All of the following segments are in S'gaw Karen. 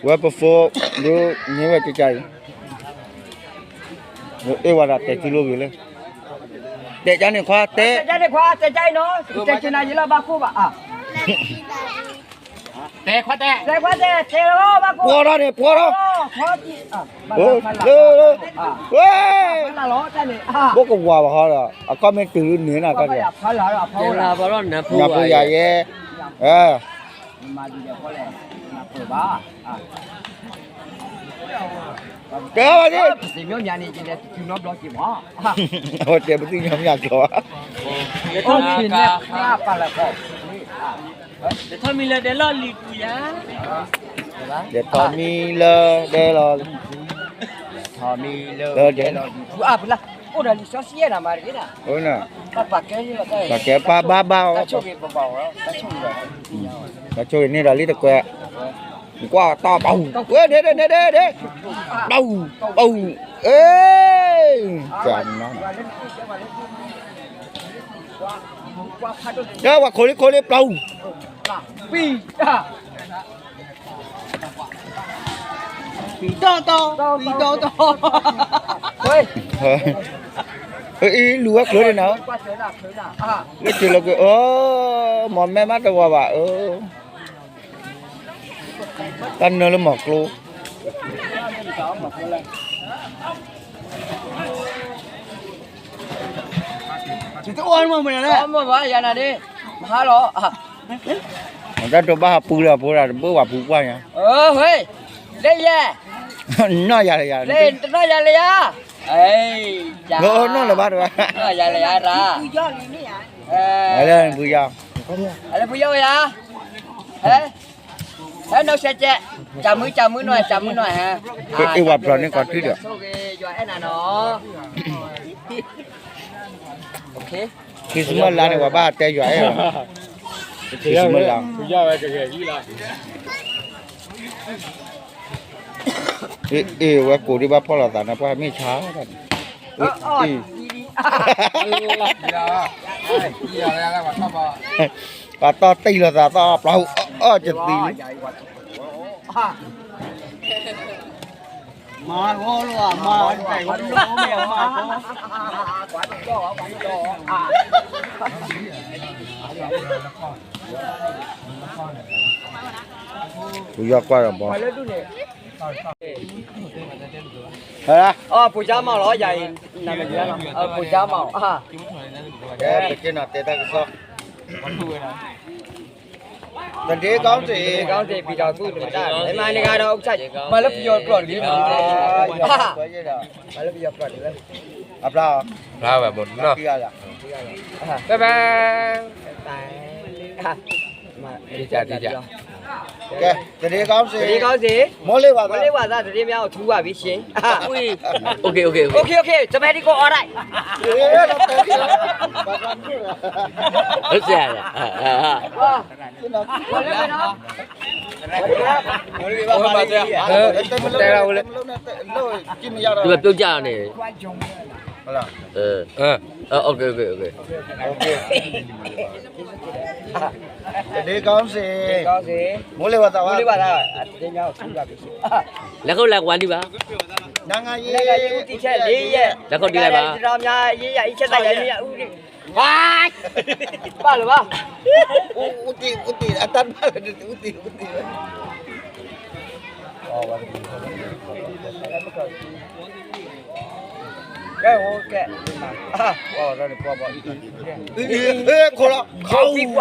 ဝဲပဖိ ဒ်န့ၢ်ဝဲကကါအံၤ, အ့ၣ်ဝဲဒၣ်တဲာ်ထံလိဂ့ၤလၢ, တဲာ်ကါန့ၣ်ခွါတဲ, တဲာ်ကါန့ၣ်ခွါ တဲာ်ကါအံၤနီၤ, တဲာ်ကါနၤယလၢဘၣ်ခိၣ်ဘၣ်, တဲခွါတဲ, တဲခွါတဲ, တဲလီၤဘၣ်ခိၣ်, ပှီၢ်ထီၣ်န့ၣ် ပှီၢ်ထီၣ်, လၢ, ဝဲ, ဘိကဝၤဘၣ်ဟီဒီး အခီၣ်မ့ၢ်တုၤန့ၣ်နၤကါ, နၤဖိယၤယဲ, တဲဘၣ်ဒ်, အဝဲတဲပသ့ၣ်ညါမ့ၢ်ကျိၤ, လဲၤထီၣ်မံလၢဒဲလီၢ်လံၤပူၤယၤ, လဲၤထီၣ်မံလၢဒဲလီၢ်လံၤ, လဲၤထီၣ်မံလၢဒဲလီၢ်လံၤ, အိၣ်ဒီးလံာ်စီဆှံယဲၢ်နၤမၤတဂ့ၤ, ပာ်ကဲပာ်ဘါဘါအီၤ, တၢ်ဆိၣ်ဂ့ၤန့ၢ်ဒီးလံတကွဲး, နကွၢ်တၢ်ပှၤ, ဝဲဒဲဒဲဒဲဒဲဒဲ, ပှၤ, ပှၤ, အ့, ကနၤ တဲဝဲခိၣ်လံခိၣ်လံ ပျီ, ပံ, ပံတီတီ, ပံတီတီ, အံၤလူၤဝဲချုးန့ၣ်နီၤ, လၢချုးလီၤက့ၤ, အၢ, မ့ၢ်မဲမးတဝီဘၣ်, အၢ, တၢ်နၢလၢမီၤကျိ တအိၣ်မ့ၢ်မ့ၢ်လဲၣ်, မၤဟါလီၤ, မတၤတိၤဘၣ်ဟးပူလၢအဖိဒၣ် တဘၣ်ဝဲပူပှၢ်ညါ, လၢယဲ, နီၢ်ယၤလၢယၤ, တနီၢ်ယၤလၢယၤ, နီၢ်လၢၤဘၣ်တဝဲ, နီၢ်ယၤလၢယၤတၢ်, လၢဖုယီၢ်, လၢဖုယီၢ်ဝဲယၤ, ဟဲ, ဟဲနီၢ်ဆဲးကဲး, ကၢ်မုၢ်ကၢ်မုၢ်နီၢ် ကၢ်မုၢ်နီၢ်ဟဲ, အ့ၣ်ဝဲပျီန့ၣ်ကီးထံဒီး, ဆိၣ်ဂ့ၤယွၤအဲၣ်နၤနီၤ, Christmas လါန့ၣ် ပှၤဘၣ်တဲယွၤအဲၣ်, Christmas လါ, အ့ၣ်ဝဲကိးဒံးဘၣ်ဖီၣ်လိာ်သးန့ၣ် ပှၤမ့ၢ်ဆါတၢ်န့ၣ်, အ့ၣ် ပှၤတီၢ်တံၢ်လိာ်သးသီၣ်ပျီ, အီၣ်ကသံလံ, မၤဂီၤလီၤ, မၤဂီၤ, ပယီၤကွၢ်ဒီးဘီ, ပူၤကါမီၢ်လီၤ, ယၤအံၤ, ပူၤကါမီၢ်, ပက့ၤနီၤတဲတၢ်ကစီၣ်, တဒ့ကောင်းစေ, တဒ့ကောင်းစေ, ပံၤဒီးသူၣ်တမတၢ်, မၤန့ၢ်ဂၤဒီး မၤလၢပယီၤပျီၢ်တဂ့ၤ, မၤလၢပယီၤပျီၢ်တဂ့ၤ, အဖျါ, ဖျါဝဲမ့ၢ်နီၤ, ဘဲဘဲ, ကဲ, တဒ့ကောင်းစေ, တဒ့ကောင်းစေ, မိုးလေဝသ, မိုးလေဝသ, တဒ့မ့ၢ်အိၣ်ထူဝါဘံၣ်ရှ့, အိၣ်ခ့ အိၣ်ခ့ အိၣ်ခ့, အိၣ်ခ့ အိၣ်ခ့, တမဲဒံကိးအီၣ်ဒၣ်, တဲလီၤဝဲလၢ, ဒီးပျိုးကြန့ၣ်, အိၣ်ခ့ အိၣ်ခ့, အိၣ်ခ့, တဒ့ကောင်းစေ, မိုးလေဝသ, မိုးလေဝသ, လဲၤခိၣ်လဲၤဝါဒံးဘၣ်, နိုင်ငံရေးဦးတည်ချက်လေးရပ်, လဲၤခိၣ်ဒ်လဲၣ်ဘၣ်, နိုင်ငံရေးအချက်သတ်ရာရေးရာဥပဒေ, ဘၣ်လၢၤဘၣ်, ဦးတည်, ဦးတည်, အတၢ်ဘၣ်လၢ ဦးတည်, ဦးတည်, ကဲ, ကဲ, ခိၣ်လီၤ,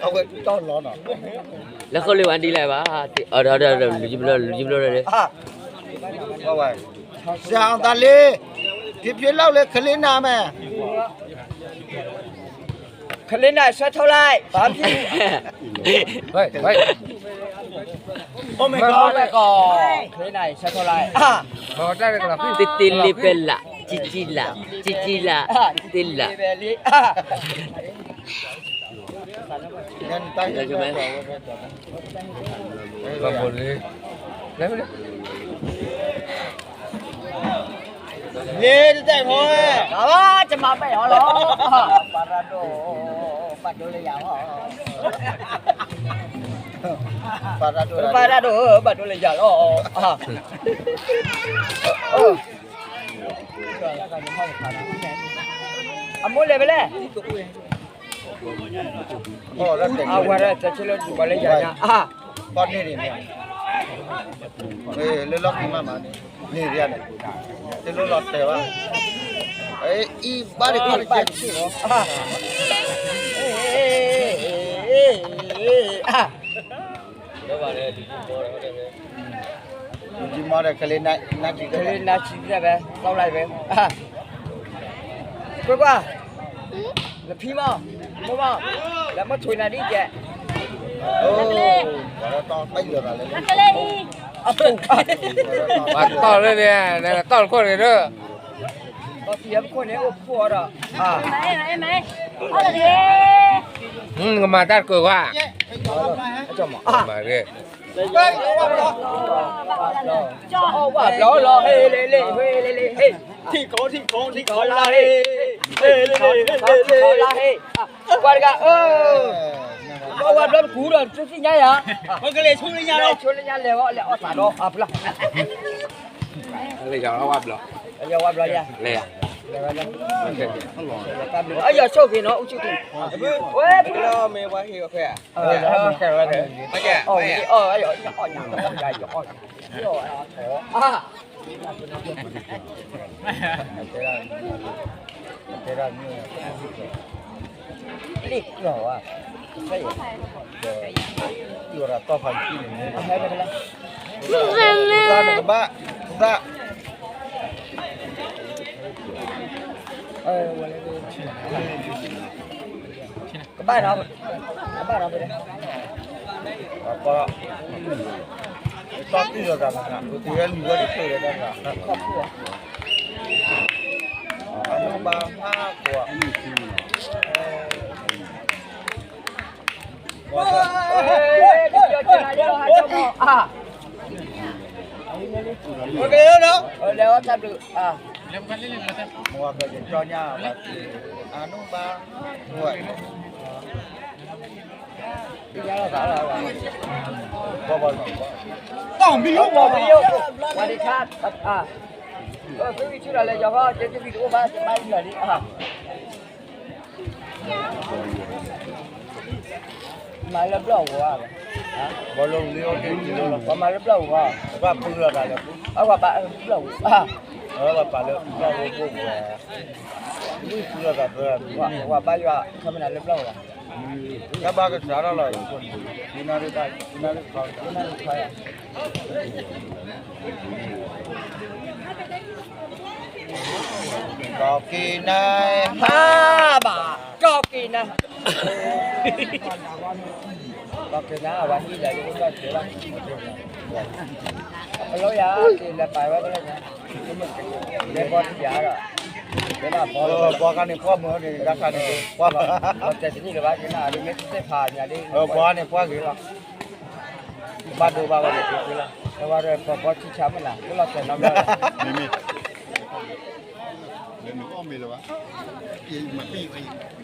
အဝဲတီၢ်လီၤနီၤ, လဲၤခိၣ်လၢဝဲဒ်လဲၣ်ဘၣ်, လူၤယဘျီ လူၤယဘျီလၢ, ဆရာအောင်သာလေး, ဖြစ်ဖြစ်လောက်လေ ကလေးနာမယ်, ကလေးနာဆွဲထုတ်လိုက်, ဘာဖြစ်, အိၣ်မ့ၢ်ကီး, ကလေးနာဆွဲထုတ်လိုက်, တ့တ့လ့ပဲလး, ကံကံလး, ကံကံလး, တ့လး, လေးတတဲာ်မီၢ်, အဝဲ, ကမၤပဲာ်ဟီလီၤ, ပှၤရၤဒိၣ်, ပှၤဒိလၢယၤဟီ, ပၢ်တၢ်ဒိၣ် ဘၣ်ဒိလၢယၤလီၤ. အမိၢ်လဲၤဖဲလဲၣ်. အဝဲဒၣ်တဆ့လၢဒူၣ်ဘၣ်လၢယၤညါ ပီၣ်န့ၢ်န့ၣ်န့ၣ် လၢလီၢ်ခံမးမးန့ၣ် န့ၣ်ဒ်န့ၣ် တလိၣ်လီၤတဲာ်ဘၣ် အံၤဘၣ်ဒ်ခီတက့ၢ် ဘၣ်ဆ့ၣ်လီၤ ဒ်မီဒီး ကလ့နါဆံးကဲဖဲ သီလါဖဲ ကွၢ်ကွၢ် နဖံမီၢ် မိၢ်မီၢ် လၢမ့ၢ်ထွံနၤဒ်ကဲ ပှၤတီၢ်လၢန့ၣ် နတီၢ်တခိၣ်န့ၣ်ဒီး တီၢ်တံၤပခိၣ်န့ၣ် အိၣ်ခိၣ်အီၤဒီး ကမၤတၢ်တကၢၤကွၢ် မၤဂ့ၤ အီၣ်ဝဲဘျီလီၤ ဟ့ၣ်လ့လ့ ဟ့ၣ်လ့လ့ ဟ့ၣ် ထံၣ်ခိထံၣ်ခိထံၣ်ခိလါဟ့ၣ် ဟ့ၣ်လ့လ့ ဟ့ၣ်လ့လ့ လါဟ့ၣ် ကွၢ်တဂၤ အီၣ်ဝဲဘျီတကူဒီး သုသ့ၣ်ညါယၤ ပကလဲၤဆိလၢညါလီၤ ဆိလၢညါလဲၤဝဲ လဲၤအီၣ်သးဒီး အဖျါ လဲၤယၤဝဲဘျီ လဲၤယၤ လဲၤဝဲ အယီၤဆိၣ်က့ၤနီၤ အူဆူၣ်က့ၤ ဝဲ ပလီၢ်မ့ၢ်ဝဲဟ့ၣ်ဝဲခွဲး အီၣ်ဝဲ အီၣ်ဝဲ အီၣ်ဝဲ အီၣ်ဝဲ အီၣ်ဝဲ လံၣ်ကျီၢ်ဝဲ ဖဲယံၤ ယိၤရၤတီၢ်ဖးယံၤန့ၣ် အဟဲဖဲလဲၣ် သးနကဘၣ် သး ကဘၣ်နီၤ ကဘၣ်နီၤဖဲလဲၣ် တီၢ်တံၢ်လီၤသးမး ပကဟဲလူၤဝဲတချုးလၢတၢ်န့ၣ် ခီၣ်ဖူၣ် အမ့ၢ်ဘၣ်ဟးကွၢ် လဲၤအီၣ်တၢ်ဘျုး မ့ၢ်ဝဲကကၠီညါ အနုဘၣ် တၢ်မံၤအိၣ်မး ဝၤဒံခါ သုဝံၤဆူၣ်ဒီးလဲၤယီၤဃီ ကဲသုဝံၤတအိၣ်ဘၣ် တဘၣ်ယီၤလံ မၤလၢဘျီၣ်ဝဲ ဘီလီၤလံ ပှၤမၤလၢဘျီၣ်ဝဲ ပှၤပုၢ်လီၤတၢ်လၢ ပှၤဘၣ်လၢဘျီၣ်ဝဲ ပှၤပာ်လၢဘျီၣ်ဝဲ ဝံၤပုၢ်လီၤတၢ် ပှၤဘါယွၤ ခီမနၤလၢဘျီၣ်ဝဲ တၢ်ဘၣ်ကစးထီၣ်လီၤ ဒ်နၣ်ရံၣ်ဘၣ် ဒ်နၣ်ရံၣ်ခီ ဒ်နၣ်ရံၣ်ခီယၤ ကီၢ်က့ၤနၤ ဟါဘၣ် ကီၢ်က့ၤနၤ ကီၢ်က့ၤနၤ အဝဲဟံၣ်လဲၤလၢကီၢ်က့ၤလီၤ အလီၢ်ယၤ က့ၤလဲၤပာ်ဝဲကလဲၣ်ညါ လဲၤဘီတယၤဒီး ဘီခါန့ၣ် ပှၢ်မုာ်န့ၣ် တၢ်ခါန့ၣ် ပှၢ်လီၤ ပှၤတဲတနံၣ်လၢၤဘၣ်က့ၤနၤ ဒ်မ့ၢ်သ့ၣ်ဖးညါဒ် ဘီန့ၣ်ပှၢ်ဂ့ၤလီၤ ဘၣ်ဒိဘၣ်ဝဲန့ၣ် က့ၤလီၤ အဝဲဒီးပှၤဘီထံဆါမနၤ ကလီၤတဲာ်နီတဘျီလီၤ မ့မ့ၢ် လၢနအီၣ်မ့ၤလၢၤ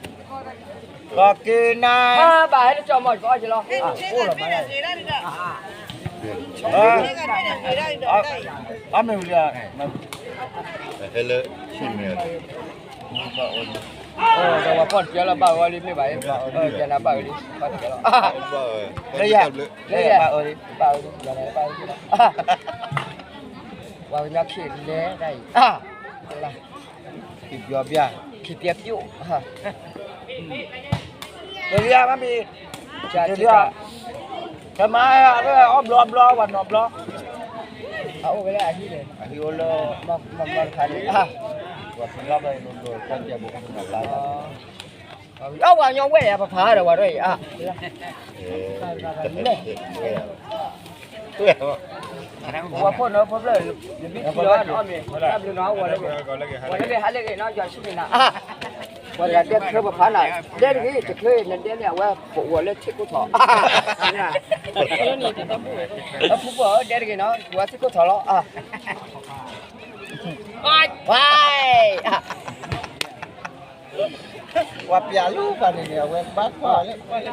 ဘၣ် ကီၢ်က့ၤနၤ ဘၣ်ဟဲတကၠီမီၢ် ကီၢ်က့ၤလီၤ အိၣ်လီၤမး အမ့ၢ်ဝံၤလံ ဟဲလၢ ဒီးပှၤဖီၣ်တကဲလီၤ ဘၣ်ဝဲလံမ့ၢ်ဘၣ် ကဲနၤဘၣ်ဝဲလံ ဖီၣ်တကဲလီၤ လၢယၤ ဘၣ်ဝဲလံ ဘၣ်ဝဲလံ ယၤနၤဘၣ်ဝဲလံ ပှၤကညီခံလဲၤတၢ်အံၤ ခံပျီပျီ ခံပျီပျီ တလီမ့ၢ် တလီ ကမၤအီၣ်ဘျီဘျီ ပှၤနီၤဘျီ အအိၣ်ဝဲလၢအဟံၣ်န့ၣ် အဟံၣ်အိၣ်လၢ မီၢ်မီၢ်တခါန့ၣ် ပှၤဖံးလီၢ်ဘၣ်အံၤ လိၤလိၤ ကၠီၣ်ကၠီဘိ ကမၤဘၣ် အဝဲညီဝဲၢ်ယၤ ပဖးဒီးဝဲဒၣ်အံၤ ဝဲဖိနီၤ ဖိဖျၢၣ် နဘံၣ်ထံလီၤ နအီၣ်မ့ၤ တၢ်ဘျုးနီၤ ဝဲလၢဂ့ၤ ဟါလၢဂ့ၤနီၤ ယွၤဆူၣ်န့ၣ်နၤ ပှၤတဂၤဒဲချၢပဖးနၤ ဒဲတဂ့ၤ တချၢ နဒဲန့ၣ် အဝဲပအိၣ်လၢထံခိၣ်ထီၣ် အဖုဖု ဒဲတဂ့ၤနီၤ ပဝဲထံခိၣ်ထီၣ်လီၤ ဝါ ပှၤပျးလူၤပှၤန့ၣ်န့ၣ် အဝဲဘၣ်ကွၢ်လၢကွၢ်လၢ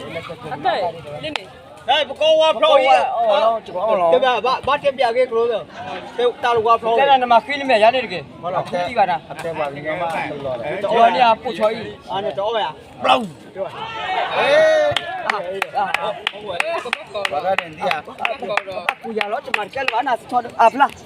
အတဲ, လၢန့ၣ်, ပကဝါဖျီအံၤ, ဘၣ်တဲပျးက့ၤကျိၤ, တၢ်လၢဝါဖျီ, တဲနမၤဃံလၢမဲာ်ယါန့ၣ်တက့ၢ်, အဃံသံဘၣ်နၤ, တအီၣ်န့ၣ်အပိာ်ဆီအံၤ, တအီၣ်ဘၣ်ယါ, ပျူၤ, ပူၤယၤလီၤ တမၤတကဲလၢၤဘၣ်နၤ, အဖျါ ပှၤခီ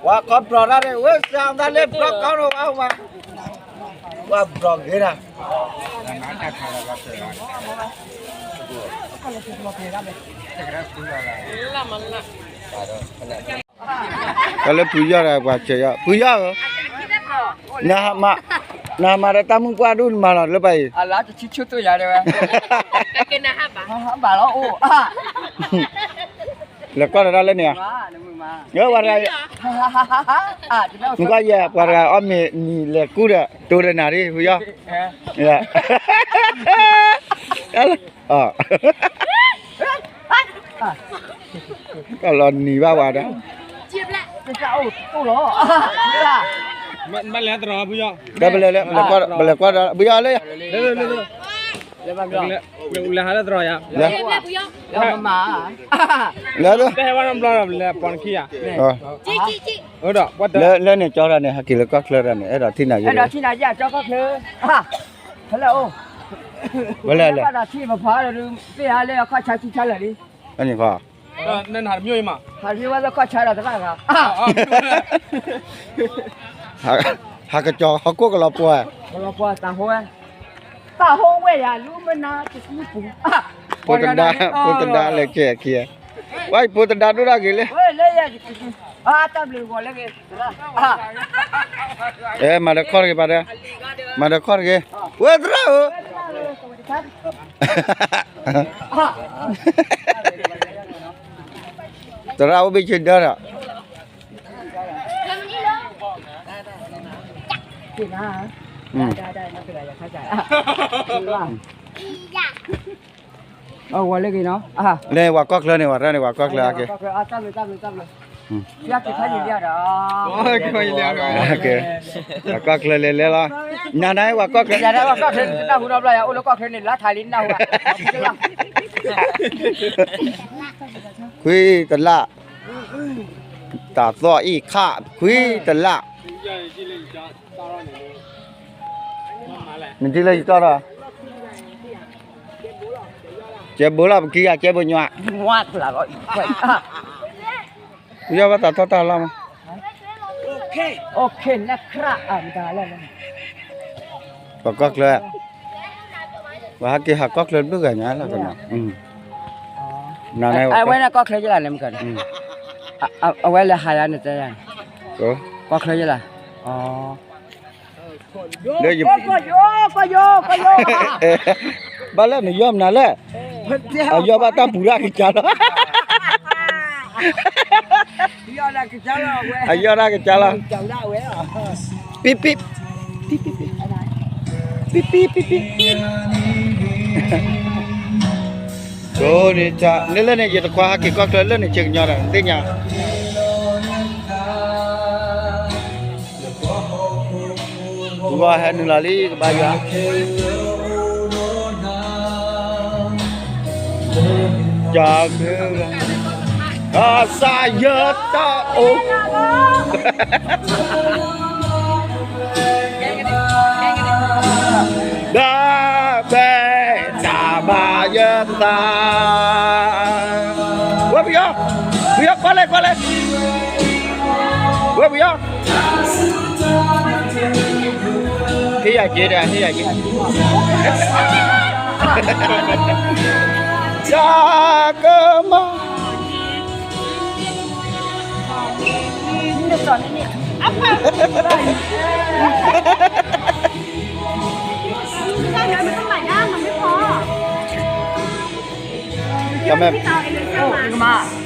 ဘျီၣ်တၢ်န့ၣ် ဝဲစၢ်သးလၢဘျီၣ်ကီၢ်နီၣ်ဝဲ, ပှၤဘျီၣ်ဂ့ၤတၢ်, တၢ်လၢပူၤယီၢ်ဒီးပှၤစၢၤယီၢ်, ပူၤယီၢ်ဧၢ, နဟးမၤဒီးတၢ်မုၣ်ပှၢ်ဒူၣ်နမၤလီၤလၢပှၤအံၤ, အလါတဆံဆိၣ်တိၣ်ယၤဒဲးဝဲ, ဘၣ်လီၤအိၣ် လဲၤကွၢ်တၢ်လၢန့ၣ်ဧါ, ဝဲပှၤတဂၤ, မုၢ်ကွၢ်ယဲၢ် ပှၤတဂၤအီၣ်မ့ၤနံၤလဲၤကူဒီး တိၤဒီးနၤဒ် ဖုယီၢ်, ကလီၤနံၤဘၣ်ဝဲဒၣ်, ပလဲၤလၢ ပလဲၤကွၢ်ဒီး ဖုယီၢ်လၢ လဲၤဟးလၢသရီယၤ, လဲၤ, လဲၤ, လၢန့ၣ်ကၠီတၢ်န့ၣ် ဟဲက့ၤလၢကီၢ်ချၢတၢ်န့ၣ် အဲၣ်ဒိးထံၣ်နၤယဲၢ်, အဲၣ်ဒိးထံၣ်နၤယဲၢ်ကီၢ်ချၢ, ဟဲလၢအိၣ်, ဝဲလဲၣ်လဲၣ်, ပှၤတထံၣ်ပဖးဒီး ပ့ၢ်ဟးလၢအခီၣ်ဆါဆံဆါလၢာ်လံ, အန့ၣ်ခီ, ဟးမ့ၢ်ဝဲလၢခီၣ်ဆါဒီးတရၣ်ဂၤ ဟးကစီၤဟီၣ်ခိၣ်ကလီၤပှီၤ, ကလီၤပှီၤတၢ်ဟိဝဲ, တၢ်ဟိဝဲယၤလူမနၤတကူပူၤ, ဖိတဒါ, ဖိတဒါလဲၤကဲအခံ, ဝဲဖိတဒါဒိၣ်ဒၣ်ဂ့ၤလၢ, တၢ်ဘျုးဂီၤလၢဂ့ၤ, အဲ မၤဒီးခီၣ်တဂ့ၤပၢ်ဒီး, မၤဒီးခီၣ်တဂ့ၤ, ဝဲသရၣ်ဧၢ သရၣ်အိၣ်ဘ့ၣ်ဆ့ဒၢဒီး, ဝဲလၢဂ့ၤနီၤ, လၢဝဲကီၢ်ချၢန့ၣ် ဝဲရၢ်န့ၣ် ဝဲကီၢ်ချၢအက့ၢ်, ဝဲကီၢ်ချၢလဲၤလဲၤလီၤ, နၤနၤဝဲကီၢ်ချၢ, အိၣ်လၢကီၢ်ချၢန့ၣ် လါထးလံနၢ်ဟူ, ခွံတလး, တၢ်သီအံၤခး ခွံတလး, နထံၣ်လၢယတီၢ်ဒီး, ကဲဘိလီၤ ပခံဂၤ ကဲဘိညါ, ယီၢ်ဘၣ်တၢ်ထီၣ်တၢ်လီၢ်မး, ပှၤကီၢ်ချၢ, ပှၤဟးက့ၤဟးကီၢ်ချၢတဘျုးဂၤညါလီၤ, အဝဲန့ၣ်ကီၢ်ချၢယလၢန့ၣ်မ့ၢ်, အဝဲလဲၤဟးယၤန့ၣ်တဲယၤန့ၣ်, ကီၢ်ချၢယလၢ, ဘၣ်လၢနယီၢ်မနုၤလဲၣ်, အယီၢ်ဘၣ်တၢ်ပူၤရၣ်ကစၢ်လီၤ, အယီၢ်ရၣ်ကစၢ်လီၤ, ပံပံ, ပံပံ, ပံပံ, ပံပံ, ပံပံ. ဒိးန့ၢ်တၢ် န့ၣ်လၢန့ၣ် ယတခွါဟးက့ၤကီၢ်ချၢလၢန့ၣ် ဆ့ကညီဒီး သ့ၣ်ညါ ဂီၢ်ဟဲနုာ်လီၤလံ ကဘၣ်ယွၤ က ကစၢ်ယွၤတၢ်အိၣ် ဒီးဖဲတၢ်ဘါယွၤ ဝဲပယီၤ ပယီၤ ကွၢ်လဲၣ် ကွၢ်လဲၣ် ဝဲပယီၤ ဟ့ၣ်ယၤက့ၤဒီး ဟ့ၣ်ယၤက့ၤ ယကမၤ တမ့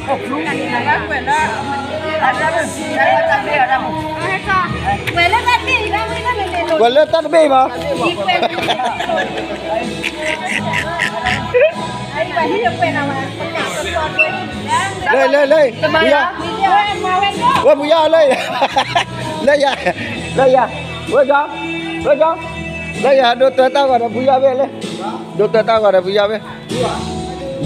ၢ် ကွဲးလၢတၢ်တဘ့ၣ်ဘၣ် လၢ လၢ လၢ ဖုယီၤ ဝဲဖုယီၤလၢ လၢယၤ လၢယၤ ဝဲကီ ဝဲကီ လၢယၤ ဒိးတၢ်တၢ်ဂီၤဒီးဖုယီၤဘ့ၣ်လၢ ဒိးတၢ်တၢ်ဂီၤဒီးဖုယီၤဘ့ၣ်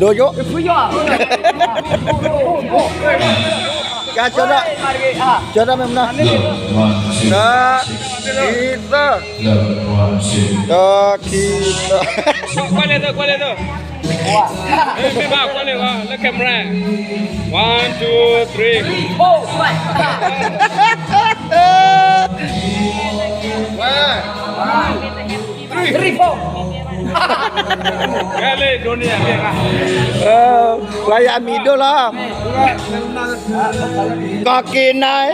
ဒိးယိ ကၢ်ကၢ် ကၢ်မ့ၢ်မနုၤ တၢ် ခံ သၢ တၢ် ခံ သၢ ကွၢ်လဲၣ်သၢ ကွၢ်လဲၣ်သၢ မ့ၢ်ဘၣ်ကွၢ်လဲၣ်ဝဲ လၢ camera one two three ဝဲ three four ကဲလၢဒိးန့ၢ်ယၤ ပှၤယၤအမံၤဒိၣ်လီၤ ကီၢ်က့ၤနၤ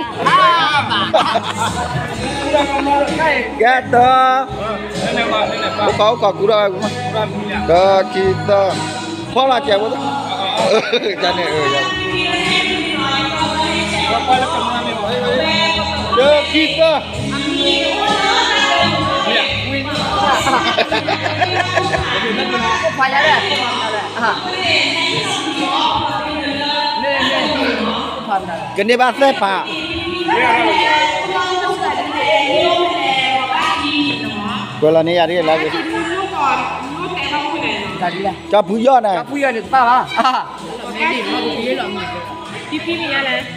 ကဲတၢ် အိၣ်ကီၢ်အိၣ်ကီၢ်ကူဒီး တၢ်ခံသၢ ဖီလာ်ကဲးဖိသၢ တၢ်န့ၣ် တၢ်ခံသၢ ကန့ၢ်ဘၣ်သဲၣ်ဖး ကွဲးလီၤန့ၢ်ယၤဒ်လဲၣ် ကၢ်ဖုယီၢ်န့ၣ် ဖံဖံမံၤယါလဲၣ် ဖံဖံမံၤယါလဲၣ်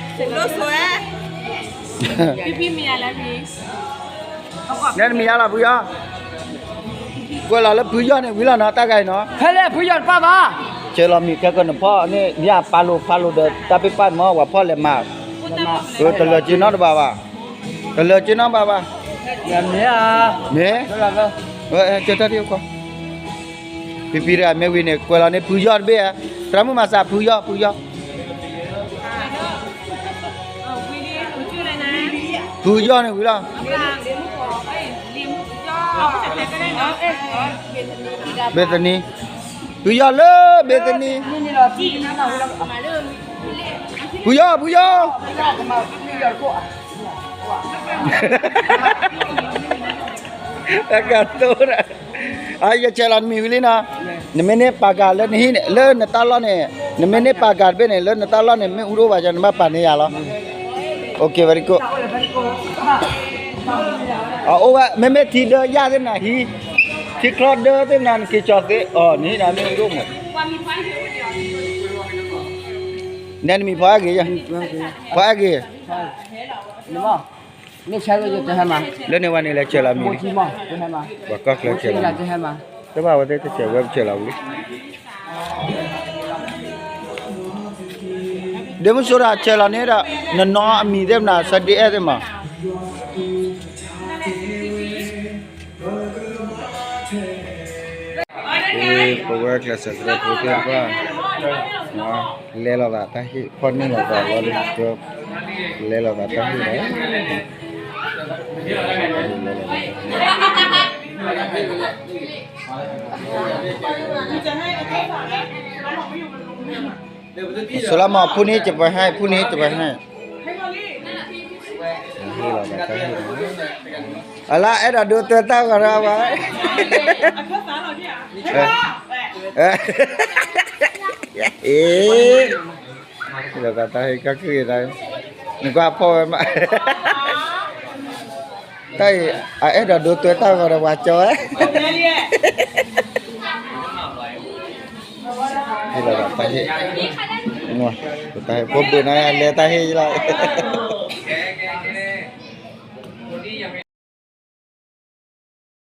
ဖံ နဲနမံၤယါလီၤဖုယီၢ် ကွဲးလီၤလၢဖုယီၢ်န့ၣ်ဝံၤလီၤနီၤ တၢ်ဂၤအံၤနီၤ ဖဲလဲၣ်ဖုယီၢ်တပၣ်ဘၣ် ဆဲးလီၤမံၤခဲကနဖီၣ်န့ၣ် မ့ၢ်အပာ်လိာ်ဖးလိာ်ဒီးတၢ်ပ့ၢ်ပာ်မ့ၢ်ဝဲဖီၣ်လဲၤမၤ တလၢာ်က့နီတဘၣ်ဘၣ် တလၢာ်က့နီဘၣ်ဘၣ် မ့ၢ် ကၢတၢ်ဒ် ဖံဖံတဂၤမ့ၢ်ဝံၤန့ၣ် ကွဲးလီၤန့ၢ်ဖုယီၢ်တဘ့ၣ်ဧါ သရၣ်မုၣ်မၤစၢ်ဖုယီၢ် ဖုယီၢ် ဖုယီၢ်န့ၣ်ဝံၤလီၤ Bethany ဖုယီၢ်လၢBethany ဖုယီၢ် ဖုယီၢ် အကတိၤ ယဆဲးလီၤနမံၤဝံၤလံနီၤ နမ့ၢ်န့ၢ်ပာ်ကၤလၢနဟံၣ်န့ၣ် လၢနတၢ်လီၢ်န့ၣ် နမ့ၢ်န့ၢ်ပာ်ကၤတဘ့ၣ်န့ၣ် လၢနတၢ်လီၢ်န့ၣ် မ့ၣ်အူတအိၣ်ဘၣ် နဘၣ်ပာ်န့ၢ်ယၤလီၤ Okay, very good. အအိၣ်ဝဲ မ့မ့ၢ်ထံဒၢယၢ်သ့ၣ်မနၤဟံး, ထံချီဒၢသ့ၣ်မနၤ နက့ၤကၠီၤသ့ အီၤ နဟံၣ်နၤမ့ၣ်အူတအိၣ်မး, နဲနမံၤဖီအါဂ့ၤ, ဖီအါဂ့ၤ လၢန့ၣ်ဝဲန့ၣ်လဲၤဆဲးလီၤမံၤ, ပှၤကီၢ်ချၢဆဲးလီၤမံၤ, တဘၣ်ဝဲသ့ၣ်တဆဲးဝဲပဆဲးလီၤဝံၤလံ, ဒ့မုၢ်စိၤဒၣ်ဆဲးလီၤန့ၣ်ဒီး နနီၢ်အမံၤသ့ၣ်မနၤ စဒ့အဲၣ်သ့ၣ်မး ပဝဲကျဲးစၢးသရၣ်ဖိသ့ၣ်တဖၣ် လဲလိာ်သးတၢ်ဟ့ၣ် ဖီၣ်န့ၢ်လိာ်သးလီၤဒ်သိး လဲလိာ်သးတၢ်ဟ့ၣ်ဒီး ဆိုလၢမ့ၢ်ဖူန့ၢ်ကပဟဲ ဖူန့ၢ်ကပဟဲ အလၢအဲၣ်ဒိးဒိးတၢ်ဂီၤရၢ်ဝဲ, အ အ့, လီၤဂာ်တၢ်ဟ့ၣ်ကီၢ်ခုၣ်အံၤတၢ်, နကွၢ်ဖီၣ်ဝဲမး, တၢ်အံၤ အအဲၣ်ဒိးဒိတွဲတၢ်ဂီၤဒီးပှၤကၠီဝဲ, ဟ့ၣ်လီၤဂာ်တၢ်ဟ့ၣ်, တၢ်ဟ့ၣ်ဖိဘုးန့ၣ် လဲၤတၢ်ဟ့ၣ်လီၤ.